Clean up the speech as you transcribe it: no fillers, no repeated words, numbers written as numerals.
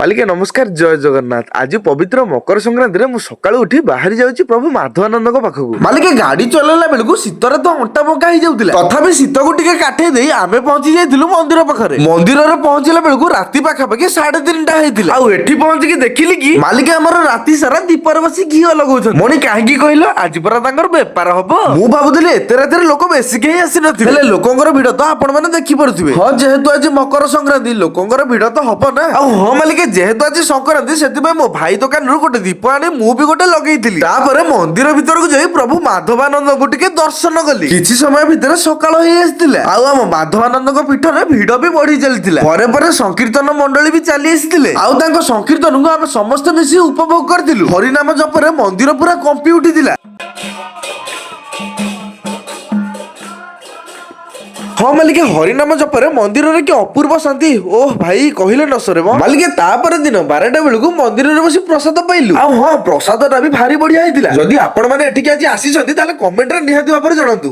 ମାଲିକେ ନମସ୍କାର, ଜୟ ଜଗନ୍ନାଥ। ଆଜି ପବିତ୍ର ମକର ସଂକ୍ରାନ୍ତିରେ ମୁଁ ସକାଳୁ ଉଠି ବାହାରି ଯାଉଛି ପ୍ରଭୁ ମାଧବାନନ୍ଦଙ୍କ ପାଖକୁ। ମାଲିକେ, ଗାଡି ଚଲେଇଲା ବେଳକୁ ଶୀତରେ ତ ଅଣ୍ଟା ବଙ୍କା ହେଇଯାଉଥିଲା। ତଥାପି ଶୀତକୁ ଟିକେ କାଠେଇ ଦେଇ ଆମେ ପହଞ୍ଚି ଯାଇଥିଲୁ ମନ୍ଦିର ପାଖରେ। ମନ୍ଦିରରେ ପହଞ୍ଚିଲା ବେଳକୁ ରାତି ପାଖାପାଖି 3:30 ହେଇଥିଲା। ଆଉ ଏଠି ପହଞ୍ଚିକି ଦେଖିଲି କି ମାଲିକେ ଆମର ରାତି ସାରା ଦୀପରେ ବସି ଘିଅ ଲଗାଉଛନ୍ତି। ମଣି କାହିଁକି କହିଲ? ଆଜି ପରା ତାଙ୍କର ବେପାର ହବ। ମୁଁ ଭାବୁଥିଲି ଏତେ ରାତିରେ ଲୋକ ବେଶୀ କେହି ଆସିନଥିବେ, ହେଲେ ଲୋକଙ୍କର ଭିଡ ତ ଆପଣ ମାନେ ଦେଖିପାରୁଥିବେ। ହଁ, ଯେହେତୁ ଆଜି ମକର ସଂକ୍ରାନ୍ତି, ଲୋକଙ୍କର ଭିଡ ତ ହବ ନା। ଆଉ ହଁ ମାଲିକେ, ଯେହେତୁ ଆଜି ସଂକ୍ରାନ୍ତି, ସେଥିପାଇଁ ମୋ ଭାଇ ଦୋକାନରୁ ଗୋଟେ ଦୀପ ଆଣି ମୁଁ ବି ଗୋଟେ ଲଗେଇଥିଲି। ତାପରେ ମନ୍ଦିର ଭିତରକୁ ଯାଇ ପ୍ରଭୁ ମାଧବାନନ୍ଦଙ୍କୁ ଟିକେ ଦର୍ଶନ କଲି। କିଛି ସମୟ ଭିତରେ ସକାଳ ହେଇ ଆସିଥିଲା ଆଉ ଆମ ମାଧବାନନ୍ଦଙ୍କ ପୀଠରେ ଭିଡ ବି ବଢି ଚାଲିଥିଲା। ପରେ ପରେ ସଂକୀର୍ତ୍ତନ ମଣ୍ଡଳୀ ବି ଚାଲି ଆସିଥିଲେ ଆଉ ତାଙ୍କ ସଂକୀର୍ତ୍ତନକୁ ଆମେ ସମସ୍ତେ ମିଶି ଉପଭୋଗ କରିଥିଲୁ। ହରିନାମ ଜପରେ ମନ୍ଦିର ପୁରା କମ୍ପି ଉଠିଥିଲା। ହଁ ମାଲିକେ, ହରିନାମ ଜପରେ ମନ୍ଦିରରେ କି ଅପୂର୍ବ ଶାନ୍ତି, ଓହ ଭାଇ, କହିଲେ ନ ସରେ ମ। ମାଲିକେ, ତାପରେ ଦିନ 12ଟା ବେଳକୁ ମନ୍ଦିରରେ ବସି ପ୍ରସାଦ ପାଇଲୁ। ଆଉ ହଁ, ପ୍ରସାଦ ଟା ବି ଭାରି ବଢିଆ ହେଇଥିଲା। ଯଦି ଆପଣ ମାନେ ଏଠିକି ଆଜି ଆସିଛନ୍ତି, ତାହେଲେ କମେଣ୍ଟରେ ନିହାତି ଭାବରେ ଜଣାନ୍ତୁ।